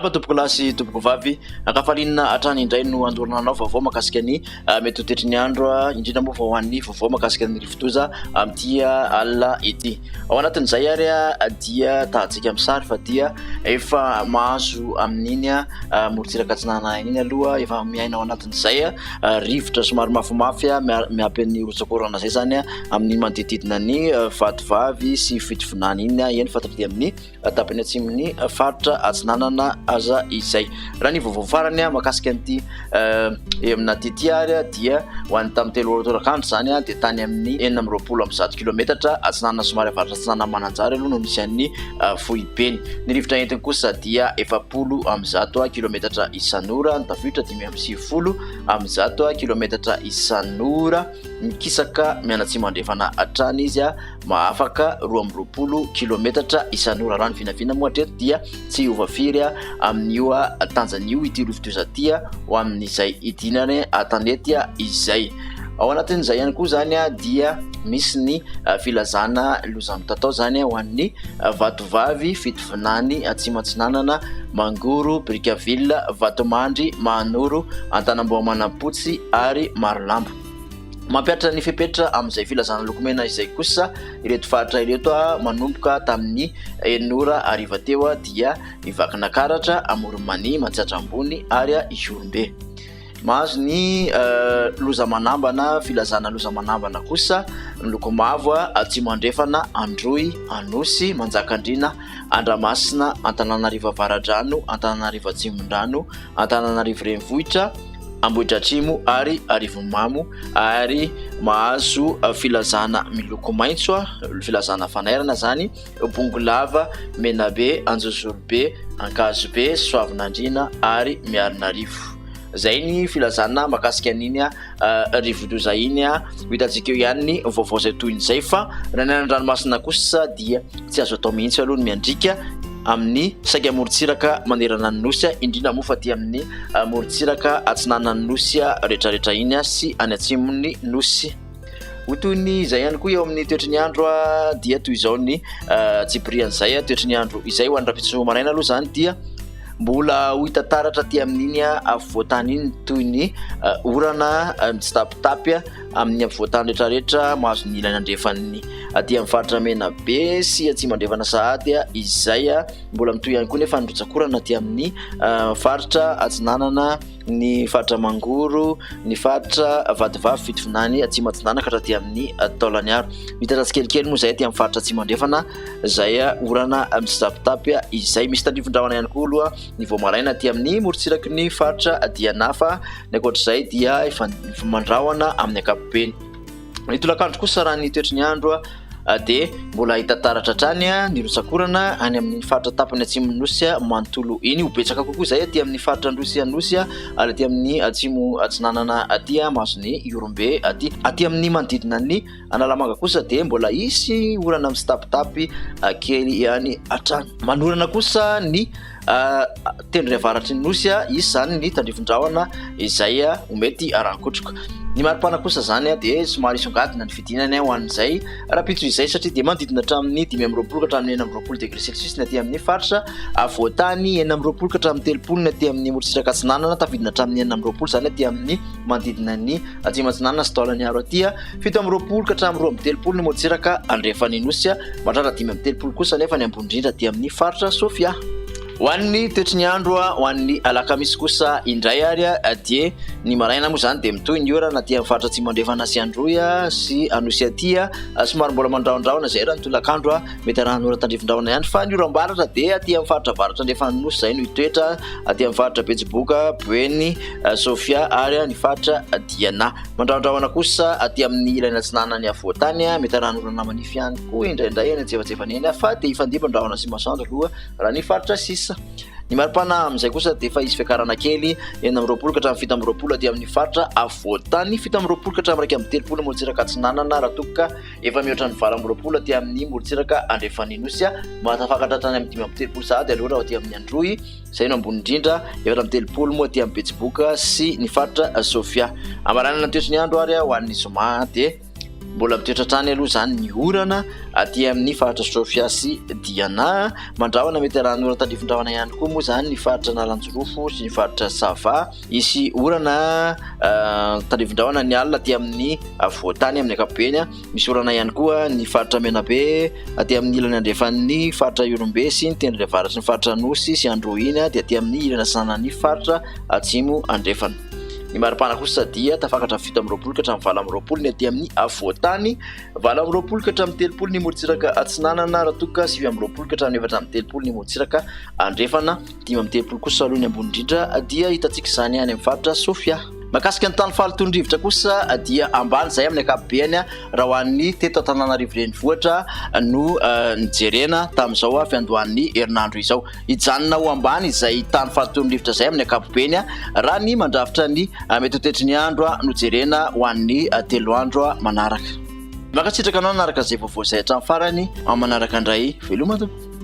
Miarahaba tompokolahy sy tompokovavy, ankafaliana hatrany indray no andorana anao vaovao mahakasika ny ah, mety ho toetry ny andro, ah, indrindra moa fa ho an'ny vaovao mahakasika ny rivodoza amin'ity ah, alina ity. Ao anatin'izay ary dia tahantsika amin'ny sary fa dia efa mahazo amin'iny morontsiraka atsinanana iny aloha, efa miaina ao anatin'izay rivotra somary mafimafy miampy ny rotsak'orana izay izany amin'ny manodidididina ny Vatovavy sy Fitovinany iny, eny fa taty amin'ny tapany atsimon'ny faritra atsinanana aza izay. Raha ny vaovao farany mahakasika an'ity amina ity ary dia ho an'ny tamin'ny 3 ora tolakandro izany dia tany amin'ny 126 kilometatra atsinanana somary avaratra atsinanana Mananjary aloha no nisy an'ny foibeny. Ny rivotra entiny kosa dia 140 kilometatra isan'ora, ny tafiotra 195 kilometatra isan'ora, mikisaka mianatsimo andrefana hatrany izy mahafaka 22 kilometatra isan'ora. Raha ny vinavina moa hatreto dia tsy hiova firy amin'io tanjany io ity rivodoza ity ho amin'izay hidinany an-tanety izay. Ao anatin'izay ihany koa izany dia misy ny filazana loza mitatao izany ho an'ny Vatovavy, Fitovinany, Atsimo Atsinanana, Mangoro, Brickaville, Vatomandry, Mahanoro, Antanambao Manampotsy ary Marolambo. Mampihatra ny fepetra amin'izay filazana loko mena izay kosa ireto faritra ireto manomboka tamin'ny enina ora hariva teo dia i Vakinakaratra, Amoron'i Mania, Matsiatra Ambony ary Ihorombe. Mahazo ny loza manambana, filazana loza manambana kosa miloko mavo Atsimo Andrefana, Androy, Anosy, Manjakandriana, Andramasina, Antananarivo Avaradrano, Antananarivo Atsimondrano, Antananarivo Renivohitra, Ambohidratrimo ary Arivonimamo ary mahazo filazana miloko maitso, filazana fanairana izany, Bongolava, Menabe, Anjozorobe, Ankazobe, Soavinandriana ary Miarinarivo. Izay ny filazana mahakasika an'iny rivodoza iny. Ho hitantsika eo ihany ny vaovao izay tohin'izay fa raha ny any an-dranomasina kosa dia tsy azo atao mihitsy aloha ny miandriaka amin'ny saika morontsiraka manerana ny nosy, indrindra moa fa aty amin'ny morontsiraka atsinanan'ny nosy rehetrarehetra iny sy any atsimon'ny nosy. Ho toy ny izay ihany koa eo amin'ny toetry ny andro dia toy izao ny tsipirian'izay toetry ny andro izay ho an'ny rahampitso maraina aloha izany dia mbola ho hita taratra aty amin'iny afovoantany iny toy ny orana mitsitapitapy amin'ny afovoantany rehetrarehetra mahazo ny ilany andrefan'ny aty amin'ny faritra Menabe sy Atsimo Andrefana sahady izay mbola mitohy ihany koa nefa ny rotsak'orana aty amin'ny faritra Atsinanana ny faritra Mangoro, ny faritra Vatovavy, Fitovinany, Atsimo Atsinanana ka hatraty amin'ny Taolagnaro. Mitatra tsikelikely moa izay aty amin'ny faritra Atsimo Andrefana izay orana mitsitapitapy izay. Misy tandrifin-drahona ihany koa aloha ny vao maraina aty amin'ny morontsiraky ny faritra Diana fa ny ankoatr'izay dia efa mandrahona amin'ny ankapobeny. Ny tolakandro kosa raha ny toetry ny andro dia mbola hita taratra hatrany ny rotsak'orana any amin'ny faritra tapany atsimon'ny nosy manontolo iny. Ho betsaka kokoa izay aty amin'ny faritra Androy sy Anosy ary aty amin'ny atsimo atsinanana aty mahazo ny Ihorombe aty. Aty amin'ny manodidina ny Analamanga kosa dia mbola hisy orana mitsitapitapy kely ihany hatrany. Manorana kosa ny Tendrony avaratry ny nosy, hisy izany ny tandrifin-drahona izay ho mety haran-kotroka. Ny maripana kosa izany dia somary hisongadina ny fidinany ho an'izay rahampitso izay satria dia manodidina hatramin'ny 25 ka hatramin'ny 26 degré celsius ny aty amin'ny faritra afovoan-tany, 26 ka hatramin'ny 30 ny aty amin'ny morontsiraka atsinanana, tafidina hatramin'ny 26 izany aty amin'ny manodidina ny atsimo atsinanana sy Taolagnaro aty, 27 ka hatramin'ny 32 ny morontsiraka andrefan'ny nosy, mahatratra 35 kosa anefa ny ambony indrindra aty amin'ny faritra Sofia. Ho an'ny toetry ny andro ho an'ny alakamisy kosa indray ary dia ny maraina moa izany dia mitohy ny orana aty amin'ny faritra Atsimo Andrefana sy Androy sy Anosy aty. Somary mbola mandrahondrahona izay raha ny tolakandro, mety arahana ora tandrifindrahona ihany fa ny oram-baratra dia aty amin'ny faritra avaratra andrefan'ny nosy izay no hitoetra aty amin'ny faritra Betsiboka, Boeny, Sofia ary ny faritra Diana. Mandrahondrahona kosa aty amin'ny ilany atsinanan'ny afovoantany, mety arahana orana manify ihany koa indraindray any antsefajefany eny fa dia hifandimby ny rahona sy masoandro aloha raha ny faritra sisa. Ny maripana amin'izay kosa dia efa hisy fiakarana kely 26 ka hatramin'ny 27 aty amin'ny faritra afovoantany, 27 ka hatramin'ny 31 morontsiraka atsinanana raha toa ka efa mihoatra ny 28 aty amin'ny morontsiraka andrefan'ny nosy, mahatafakatra hatrany amin'ny 35 sahady aloha raha aty amin'ny Androy, izay no ambony indrindra, 34 moa aty amin'ny Betsiboka sy ny faritra Sofia. Amaranana ny toetry ny andro ary ho an'ny zoma dia. Mbola mitoetra hatrany aloha izany ny orana aty amin'ny faritra Sofia sy Diana. Mandrahona mety arahan'ny tandrifin-drahona ihany koa moa izany ny faritra Analanjirofo sy ny faritra Sava. Hisy orana tandrifin-drahona ny alina aty amin'ny afovoan-tany amin'ny ankapobeny. Misy orana ihany koa ny faritra Menabe aty amin'ny ilany andrefan'ny faritra Ihorombe sy ny tendrony avaratry ny faritra Anosy sy Androy iny dia aty amin'ny ilany atsinanan'ny faritra Atsimo Andrefana. Ny maripana kosa dia tafakatra 27 ka hatramin'ny 28 ny aty amin'ny afovoan-tany, 28 ka hatramin'ny 30 ny morontsiraka atsinanana raha toa ka 29 ka hatramin'ny 34 ny morontsiraka andrefana. 35 kosa aloha ny ambony indrindra dia hitantsika izany any amin'ny faritra Sofia. Mahakasika ny tany fahalotoan'ny rivotra kosa dia ambany izay amin'ny ankapobeny raha ho an'ny teto Antananarivo renivohitra no nijerena tamin'izao fiandohan'ny herinandro izao. Hijanona ho ambany izay tany fahalotoan'ny rivotra izay amin'ny ankapobeny raha ny mandrafitra ny mety ho toetry ny andro no jerena ho an'ny 3 andro manaraka. Mankasitraka anao nanaraka izay vaovao izay hatramin'ny farany, amin'ny manaraka indray, veloma tompoko.